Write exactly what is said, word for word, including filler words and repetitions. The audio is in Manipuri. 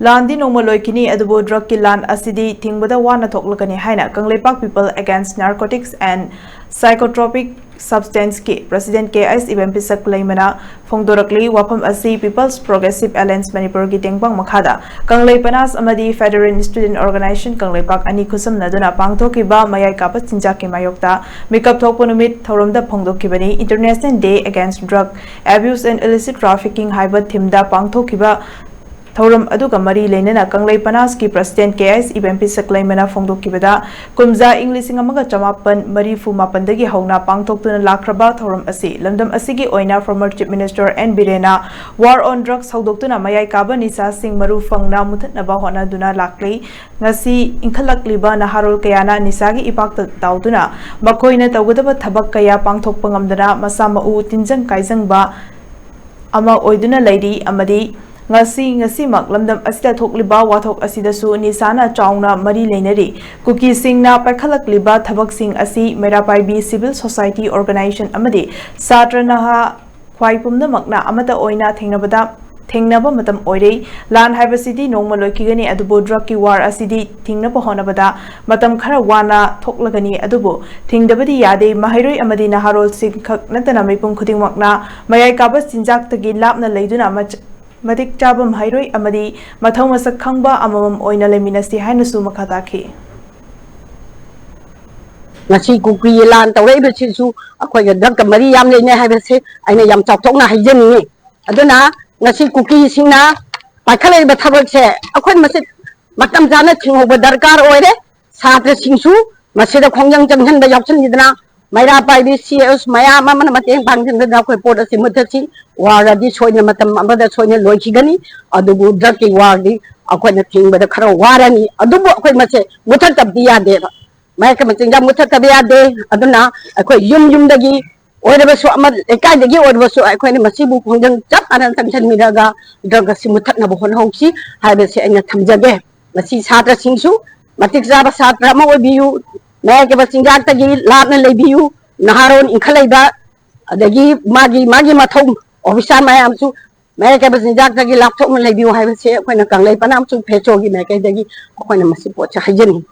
ꯂꯥꯟꯗꯤ ꯅꯣꯡꯃ ꯂꯣꯏꯈꯤꯅꯤ, ꯑꯗꯨꯕꯨ ꯗ꯭ꯔꯒꯀꯤ ꯂꯥꯟ ꯑꯁꯤꯗꯤ ꯊꯤꯡꯕꯗ ꯋꯥꯅ ꯊꯣꯛꯂꯒꯅꯤ ꯍꯥꯏꯅ Kangleipak People Against Narcotics and Psychotropic Substanceꯀꯤ President K S Ibenpisa Kaleimana ꯐꯣꯡꯗꯣꯔꯛꯂꯤ꯫ ꯋꯥꯐꯝ ꯑꯁꯤ People's Progressive Alliance ꯃꯅꯤꯄꯨꯔꯒꯤ ꯇꯦꯡꯕꯥꯡ ꯃꯈꯥꯗ ꯀꯪꯂꯩ ꯄꯅꯥꯁ ꯑꯃꯗꯤ Federal Student Organization ꯀꯪꯂꯩꯄꯥꯛ ꯑꯅꯤ ꯈꯨꯠꯁꯝꯅꯗꯨꯅ ꯄꯥꯡꯊꯣꯛꯈꯤꯕ ꯃꯌꯥꯏ ꯀꯥꯕ ꯆꯤꯟꯖꯥꯛꯀꯤ ꯃꯥꯌꯣꯛꯇ ꯃꯤꯀꯞ ꯊꯣꯛꯄ ꯅꯨꯃꯤꯠ ꯊꯧꯔꯝꯗ ꯐꯣꯡꯗꯣꯛꯈꯤꯕꯅꯤ꯫ International Day Against Drug Abuse and Illicit Trafficking ꯍꯥꯏꯕ themeꯗ ꯄꯥꯡꯊꯣꯛꯈꯤꯕ ꯊꯧꯔꯝ ꯑꯗꯨꯒ ꯃꯔꯤ ꯂꯩꯅꯅ ꯀꯪꯂꯩ ꯄꯅꯥꯁꯀꯤ President K S Ibenpisa Kaleimana ꯐꯣꯡꯗꯣꯛꯈꯤꯕꯗ, ꯀꯨꯝꯖꯥ ꯏꯪ ꯂꯤꯁꯤꯡ ꯑꯃꯒ ꯆꯃꯥꯄꯟ ꯃꯔꯤꯐꯨ ꯃꯥꯄꯟꯗꯒꯤ ꯍꯧꯅ ꯄꯥꯡꯊꯣꯛꯇꯨꯅ ꯂꯥꯛꯈ꯭ꯔꯕ ꯊꯧꯔꯝ ꯑꯁꯤ ꯂꯝꯗꯝ ꯑꯁꯤꯒꯤ ꯑꯣꯏꯅ former Chief Minister N Birena War on Drugs ꯍꯧꯗꯣꯛꯇꯨꯅ ꯃꯌꯥꯏ ꯀꯥꯕ ꯅꯤꯁꯥꯁꯤꯡ ꯃꯔꯨ ꯐꯪꯅ ꯃꯨꯊꯠꯅꯕ ꯍꯣꯠꯅꯗꯨꯅ ꯂꯥꯛꯂꯤ꯫ ꯉꯁꯤ ꯏꯟꯈꯠꯂꯛꯂꯤꯕ ꯅꯍꯥꯔꯣꯜ ꯀꯌꯥꯅ ꯅꯤꯁꯥꯒꯤ ꯏꯄꯥꯛꯇ ꯇꯥꯎꯗꯨꯅ ꯃꯈꯣꯏꯅ ꯇꯧꯒꯗꯕ ꯊꯕꯛ ꯀꯌꯥ ꯄꯥꯡꯊꯣꯛꯄ ꯉꯝꯗꯅ ꯃꯁꯥ ꯃꯎ ꯇꯤꯟꯖꯪ ꯀꯥꯏꯖꯪꯕ ꯑꯃ ꯑꯣꯏꯗꯨꯅ ꯂꯩꯔꯤ ꯑꯃꯗꯤ ꯉꯁꯤ ꯉꯁꯤꯃꯛ ꯂꯝꯗꯝ ꯑꯁꯤꯗ ꯊꯣꯛꯂꯤꯕ ꯋꯥꯊꯣꯛ ꯑꯁꯤꯗꯁꯨ ꯅꯤꯁꯥꯅ ꯆꯥꯎꯅ ꯃꯔꯤ ꯂꯩꯅꯔꯤ꯫ ꯀꯨꯀꯤꯁꯤꯡꯅ ꯄꯥꯏꯈꯠꯂꯛꯂꯤꯕ ꯊꯕꯛꯁꯤꯡ ꯑꯁꯤ ꯃꯩꯔꯥ ꯄꯥꯏꯕꯤ civil society organization ꯑꯃꯗꯤ ꯁꯥꯇ꯭ꯔ ꯅꯍꯥ ꯈ꯭ꯋꯥꯏ ꯄꯨꯝꯅꯃꯛꯅ ꯑꯃꯠꯇ ꯑꯣꯏꯅ ꯊꯦꯡꯅꯕꯗ ꯊꯦꯡꯅꯕ ꯃꯇꯝ ꯑꯣꯏꯔꯦ꯫ ꯂꯥꯟ ꯍꯥꯏꯕꯁꯤꯗꯤ ꯅꯣꯡꯃ ꯂꯣꯏꯈꯤꯒꯅꯤ, ꯑꯗꯨꯕꯨ ꯗ꯭ꯔꯒꯀꯤ ꯋꯥꯔ ꯑꯁꯤꯗꯤ ꯊꯤꯡꯅꯕ ꯍꯣꯠꯅꯕꯗ ꯃꯇꯝ ꯈꯔ ꯋꯥꯅ ꯊꯣꯛꯂꯒꯅꯤ, ꯑꯗꯨꯕꯨ ꯊꯤꯡꯗꯕꯗꯤ ꯌꯥꯗꯦ꯫ ꯃꯍꯩꯔꯣꯏ ꯑꯃꯗꯤ ꯅꯍꯥꯔꯣꯜꯁꯤꯡ ꯈꯛ ꯅꯠꯇꯅ ꯃꯤꯄꯨꯝ ꯈꯨꯗꯤꯡꯃꯛꯅ ꯃꯌꯥꯏ ꯀꯥꯕ ꯆꯤꯟꯖꯥꯛꯇꯒꯤ ꯂꯥꯞꯅ ꯂꯩꯗꯨꯅ ꯃꯆ-, ꯃꯇꯤꯛ ꯆꯥꯕ ꯃꯍꯩꯔꯣꯏ ꯑꯃꯗꯤ ꯃꯊꯧ ꯃꯁꯛ ꯈꯪꯕ ꯑꯃꯃꯝ ꯑꯣꯏꯅ ꯂꯩꯃꯤꯟꯅꯁꯤ ꯍꯥꯏꯅꯁꯨ ꯃꯈꯥ ꯇꯥꯈꯤ꯫ ꯉꯁꯤ ꯀꯨꯀꯤ ꯂꯥꯟ ꯇꯧꯔꯛꯏꯕꯁꯤꯁꯨ ꯑꯩꯈꯣꯏꯒ ꯗ꯭ꯔꯒꯀ ꯃꯔꯤ ꯌꯥꯝ ꯂꯩꯅꯩ ꯍꯥꯏꯕꯁꯦ ꯑꯩꯅ ꯌꯥꯝ ꯆꯥꯎꯊꯣꯛꯅ ꯍꯥꯏꯖꯅꯤꯡꯉꯤ꯫ ꯑꯗꯨꯅ ꯉꯁꯤ ꯀꯨꯀꯤꯁꯤꯡꯅ ꯄꯥꯏꯈꯠꯂꯛꯏꯕ ꯊꯕꯛꯁꯦ ꯑꯩꯈꯣꯏ ꯃꯁꯤ ꯃꯇꯝ ꯆꯥꯅ ꯊꯤꯡꯍꯧꯕ ꯗꯔꯀꯥꯔ ꯑꯣꯏꯔꯦ꯫ ꯁꯥꯇ꯭ꯔꯁꯤꯡꯁꯨ ꯃꯁꯤꯗ ꯈꯣꯡꯖꯪ ꯆꯪꯁꯤꯟꯕ ꯌꯥꯎꯁꯤꯟꯈꯤꯗꯅ ꯃꯩꯔꯥ ꯄꯥꯏꯕꯤ ꯁꯤ ꯑꯦꯁ ꯃꯌꯥꯝ ꯑꯃꯅ ꯃꯇꯦꯡ ꯄꯥꯡꯁꯤꯟꯗꯅ ꯑꯩꯈꯣꯏ ꯄꯣꯠ ꯑꯁꯤ ꯃꯨꯠꯊꯠꯁꯤ꯫ ꯋꯥꯔ ꯑꯗꯤ ꯁꯣꯏꯗꯅ ꯃꯇꯝ ꯑꯃꯗ ꯁꯣꯏꯗꯅ ꯂꯣꯏꯈꯤꯒꯅꯤ꯫ ꯑꯗꯨꯕꯨ ꯗ꯭ꯔꯒꯀꯤ ꯋꯥꯔꯗꯤ ꯑꯩꯈꯣꯏꯅ ꯊꯤꯡꯕꯗ ꯈꯔ ꯋꯥꯔꯅꯤ꯫ ꯑꯗꯨꯕꯨ ꯑꯩꯈꯣꯏ ꯃꯁꯦ ꯃꯨꯠꯊꯠꯇꯕꯗꯤ ꯌꯥꯗꯦꯕ꯫ ꯃꯍꯩ ꯃꯆꯤꯟꯖꯥꯛ ꯃꯨꯠꯊꯠꯇꯕ ꯌꯥꯗꯦ꯫ ꯑꯗꯨꯅ ꯑꯩꯈꯣꯏ ꯌꯨꯝ ꯌꯨꯝꯗꯒꯤ ꯑꯣꯏꯔꯕꯁꯨ, ꯑꯃ ꯂꯩꯀꯥꯏꯗꯒꯤ ꯑꯣꯏꯔꯕꯁꯨ, ꯑꯩꯈꯣꯏꯅ ꯃꯁꯤꯕꯨ ꯈꯣꯡꯖꯪ ꯆꯞ ꯃꯥꯟꯅꯅ ꯆꯪꯁꯤꯟꯕꯤꯔꯒ ꯗ꯭ꯔꯒ ꯑꯁꯤ ꯃꯨꯠꯊꯠꯅꯕ ꯍꯣꯠꯅꯍꯧꯁꯤ ꯍꯥꯏꯕꯁꯤ ꯑꯩꯅ ꯊꯝꯖꯒꯦ꯫ ꯃꯁꯤ ꯁꯥꯇ꯭ꯔꯁꯤꯡꯁꯨ ꯃꯇꯤꯛ ꯆꯥꯕ ꯁꯥꯇ꯭ꯔ ꯑꯃ ꯑꯣꯏꯕꯤꯌꯨ꯫ ꯃꯌꯥꯏ ꯀꯥꯕ ꯆꯤꯟꯖꯥꯛꯇꯒꯤ ꯂꯥꯞꯅ ꯂꯩꯕꯤꯌꯨ꯫ ꯅꯍꯥꯔꯣꯟ ꯏꯟꯈꯠꯂꯛꯏꯕ, ꯑꯗꯒꯤ ꯃꯥꯒꯤ ꯃꯥꯒꯤ ꯃꯊꯧ ꯑꯣꯐꯤꯁꯥꯔ ꯃꯌꯥꯝꯁꯨ ꯃꯥꯏꯀꯩ ꯆꯤꯟꯖꯥꯛꯇꯒꯤ ꯂꯥꯞꯊꯣꯛꯅ ꯂꯩꯕꯤꯌꯨ ꯍꯥꯏꯕꯁꯦ ꯑꯩꯈꯣꯏꯅ ꯀꯪꯂꯩ ꯄꯅꯥꯝ ꯆꯨ ꯐꯦꯁꯣꯒꯤ ꯃꯥꯏꯀꯩꯗꯒꯤ ꯑꯩꯈꯣꯏꯅ ꯃꯁꯤ ꯄꯣꯠꯁꯦ ꯍꯥꯏꯖꯅꯤꯡꯉꯤ꯫